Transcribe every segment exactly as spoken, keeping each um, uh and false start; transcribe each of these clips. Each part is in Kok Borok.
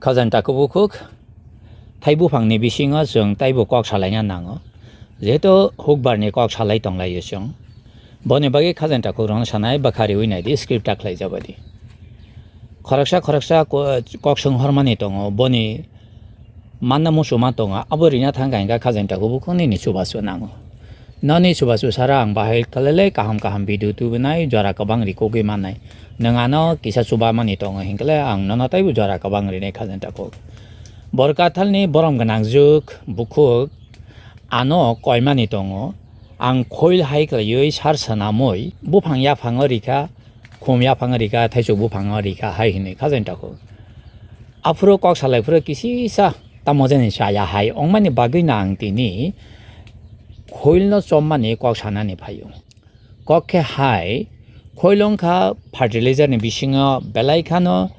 Khajanta kubukuk, thai buphangni bisingo chwng taibo kok salaina nango. Jehetu hukbarni kok salai tonglaio chwng. Boni bagwi khajanta kukrokno sanai bwkha riwi naidi, script ta khlaijak baidi. Khoroksa khoroksa ko-, kok swnghormani tongo, boni manna muchuma tongo, abo rina thangkha hinkha khajanta kubukuk nini chubachu nango. Noni chubachu sara ang bahai kalele kaham kaham video tubunai jora kwbang rikogwi mannai. Nwng ano kisa chubamani tongo hinkhe ang nono taibo jora kwbang rinai khajanta kuk. Borok kathalni borom gwnang juk bukhuk ano koimani tongo. Ang khoil hai khlaiwi sar swnamwi buphang yaphango rikha, khum yaphango rikha, thaichuk buphango rikha hai hinwi khajanta kuk. Aphuru kok salai phuru kisisa tamo jani chaya hai ongmani bagwi no ang tini khoilno chommani kok sanani phaio. Kok khe hai, khoil wngkha fertilizer ni bisingo belai khano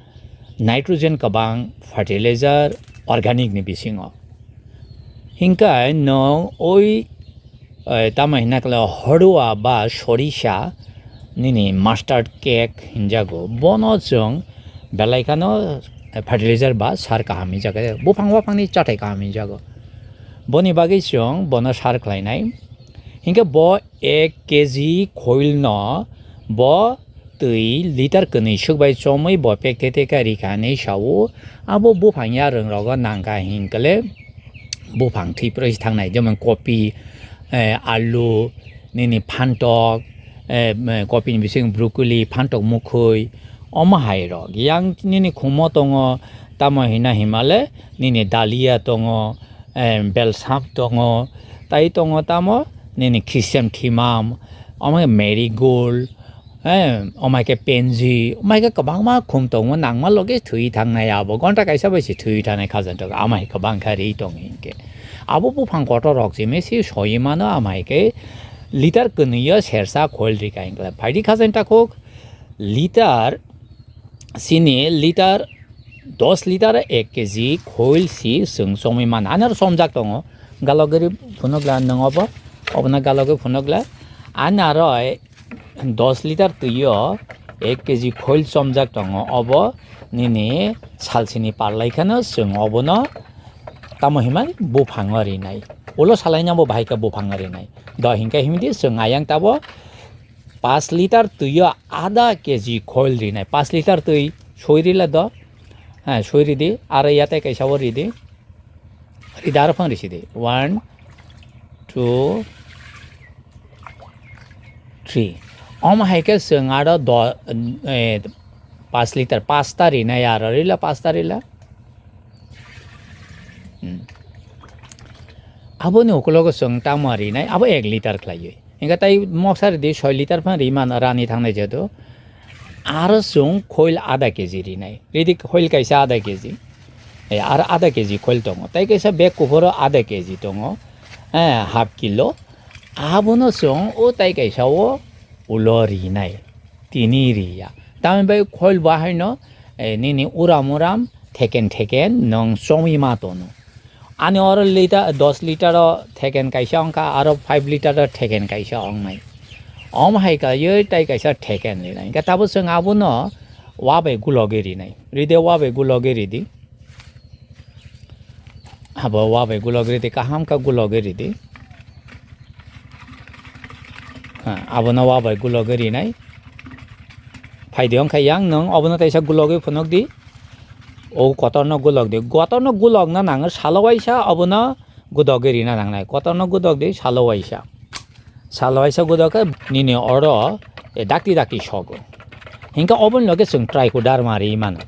nitrogen kwbang fertilizer organic ni bisingo. Hinkhe nwng oi, eh, tamo hina kle horua ba sorisa nini mustard cake hinjago. Bono chwng belai khano, eh, fertilizer ba sar kaham hinjago. Buphang waphangni chathai kaham hinjago. Boni bagwi chwng bono sar khlainai. Hinkhe bo ek keji khoilno bo twi litar kwnwi swk bai chomwi bo pek te te kha rikha hinwi sao. Abo buphang yarwng rogo nangkha hinkhe le buphang thwi phrwi thangnai, jemon kopi, eh, alu, nini phantok, eh, kopi ni bising broccoli, phantok mukhwi, omo hai rok. Yang nini khumo tongo, tamo hina himale nini dalia tongo, eh, belsap tongo, tai tongo tamo nini khisem thimam, omo marigold, eh, omo hai khe penji, omo hai khe kwbangma khum tongo, nangma loge thwi thangnai abo. Gonta kaisa bai se thwi thangnai khajanta kuk, omo hai kwbang kha ri tong hinkhe. Abo buphang kotor rok se mesi soi mano, omo hai khe litar kwnwi o sersa khoil rikha hinkhe. Phaidi khajanta kuk, litar sini litar dos litar ek keji khoil si chwng chomwi mano. Ani aro chomjak tongo. Galogri phunukla nwng obo, obono galogwi phunukla. Ani aro dos litar twio ek keji khoil chomjak tongo. Obo nini salsini parlaikhano chwng obono tamo himani buphango rinai. Ulo salaina bo bahai khe buphango rinai. Do hinkhe himdi chwng ayang tabo Pash litar twi o ada keji khoil rinai. Pash litar twi soi rila do. Ha, soi ridi. Aro yatai kaisa o ridi. Rida aro phang risi di. One, two, three. Omo hai khe chwng aro do, eh, pash litar, pasta rinai aro rila, pasta rila. Hmm. Aboni ukulogo chwng tamo rinai, abo ek litar khlaiwi. Hinkhe tai moksa ridi soi litar phano ri mano rani thangnai jehetu. Aro chwng khoil ada keji rinai. Ridi khoil kaisa ada keji. Eh, aro ada keji khoil tongo. Tai kaisa bag kuphuro ada keji tongo. Eh, half kilo. Abono chwng o tai kaisa o ulo rinai. Tini riya. Tamni bai khoil bo haino, eh, nini uram uram theken theken nwng chomwi ma tono. Ani oro litar, dos litar o theken kaisa wngkha, aro five litar o theken kaisa wngnai. Omo hai kaiwi tai kaisa theken rinai. Hinkhe tabuk chwng abono wa bai gulogwi rinai. Ride wa bai gulogwi ridi. Abo wa bai gulogwi ridi, kaham khe gulogwi ridi. Ha, abono wa bai gulogwi rinai. Phaidi wngkha yang nwng obono teisa gulogwi phunukdi. O kotorno gulokdi. Kotorno gulokna nango salo waisa obono gudogwi rina nangnai. Kotorno gudokdi salo waisa. Salo waisa gudok khe nini oro, e, dakti dakti sogo. Hinkhe oboni loge chwng trichoderma ri mano.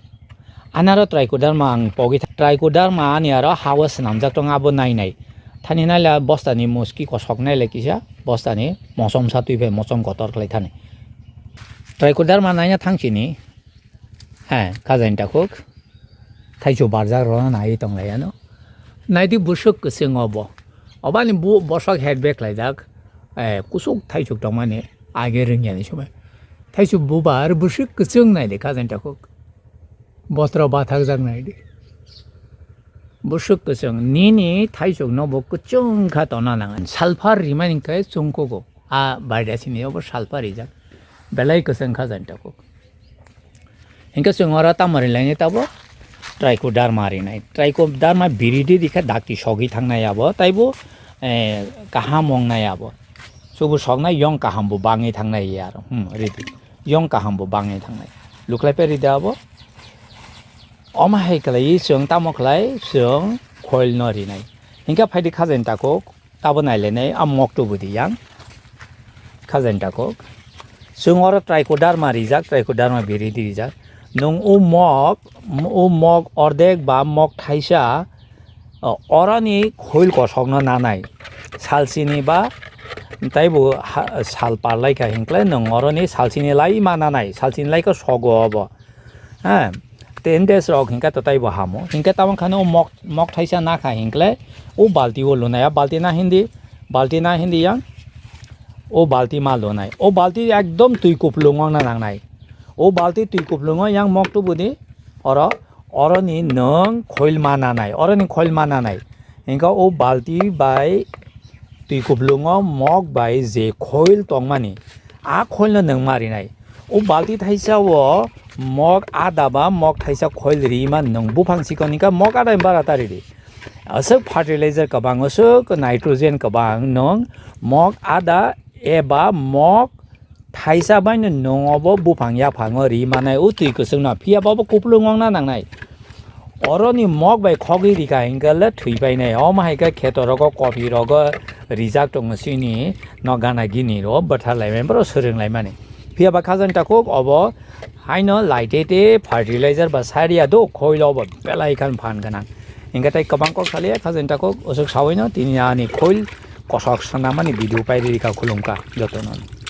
Ani aro trichoderma ang pogwi tha-, trichoderma ani aro ha-o swnamjak tongo abo nai nai. Thani naila bostani muski kosok naila kisa, bostani mosom sa twi phai mosom kotor khlai thani. Trichoderma naina thang chini. He, khajani takhuk. Thaichuk barjak rwna naiwi tong lai ano. Naidi bwswk kwchwng obo. Obani bu-, bosok head bag laijak. Eh, kusuk thaichuk tongmani age rwngyani somoi. Thaichuk bubar bwswk kwchwng naidi khajani takhuk. Botro bathakjak naidi. Bwswk kwchwng nini thaichuk no bo kwchwng kha tona nang. Sulphur rimani khe chwngkugo. A baida sini obo sulphur rijak. Belai kwchwng khajani takhuk. Hinkhe chwng oro tamo rilaini tabuk? trichoderma rinai. Trichoderma biridi rikha dakti sogwi thangnai abo, taibo, eh, kaham wngnai abo. Chubu soknai yong kaham bo bangwi thangnai ya aro. Hmm, ridi. Yong kaham bo bangwi thangnai. Luklai pe ridi abo. Omo hai khlai chwng tamo khlai chwng khoil no rinai. Hinkhe phaidi khajain takhuk. Abo nailainai, a mok tubudi yang. Khajain takhuk. Chwng oro trichoderma rijak, trichoderma biridi rijak. Nwng o mok, o mok ordek ba mok thaisa, o, oroni khoil kosokno nanai. Salsini ba taibo ha-, sal parlaikha hinkle nwng oroni salsini lai ma nanai, salsini lai khe sogo obo. Ha, ten days rok hinkhe to taibo hamo. Hinkhe tamo khano mok, mok thaisa nakha hinkle o balti o lunai, a balti na hindi, balti na hindi yang, o balti ma lunai. O balti ekdom twi kuplung wngna nangnai. O balti twi kuplung o yang mok tubudi, oro, oroni nwng khoil ma nanai, oroni khoil ma nanai. Hinkhe o balti bai twi kuplungo mok bai je khoil tongmani, a khoilno nwng ma rinai. O balti thaisa o mok ada ba mok thaisa khoil rima nwng buphang sikon hinkhe mok ada bara ta ridi. Aswk fertilizer kwbang, aswk nitrogen kwbang nwng mok ada eba mok thaisa baino nwng obo buphang yaphango ri manai o twi kwchwngno, phiya ba bo kuplung wngna nangnai. Oroni mok bai khogwi rikha hinkhe le thwi painai. Omo hai khe kheto rogo, kopi rogo rijak tongo chini no gana gini ro bwthar laimani, boro swrwng laimani. Phiya ba khajain takhuk obo haino laitete fertilizer ba saria do khoilo obo belai khan phan gwnang. Hinkhe tei kwbang kok salia khajain takhuk usuk sawi no tini ani khoil kosok swnamani video pairi rikha khulumkha jotono.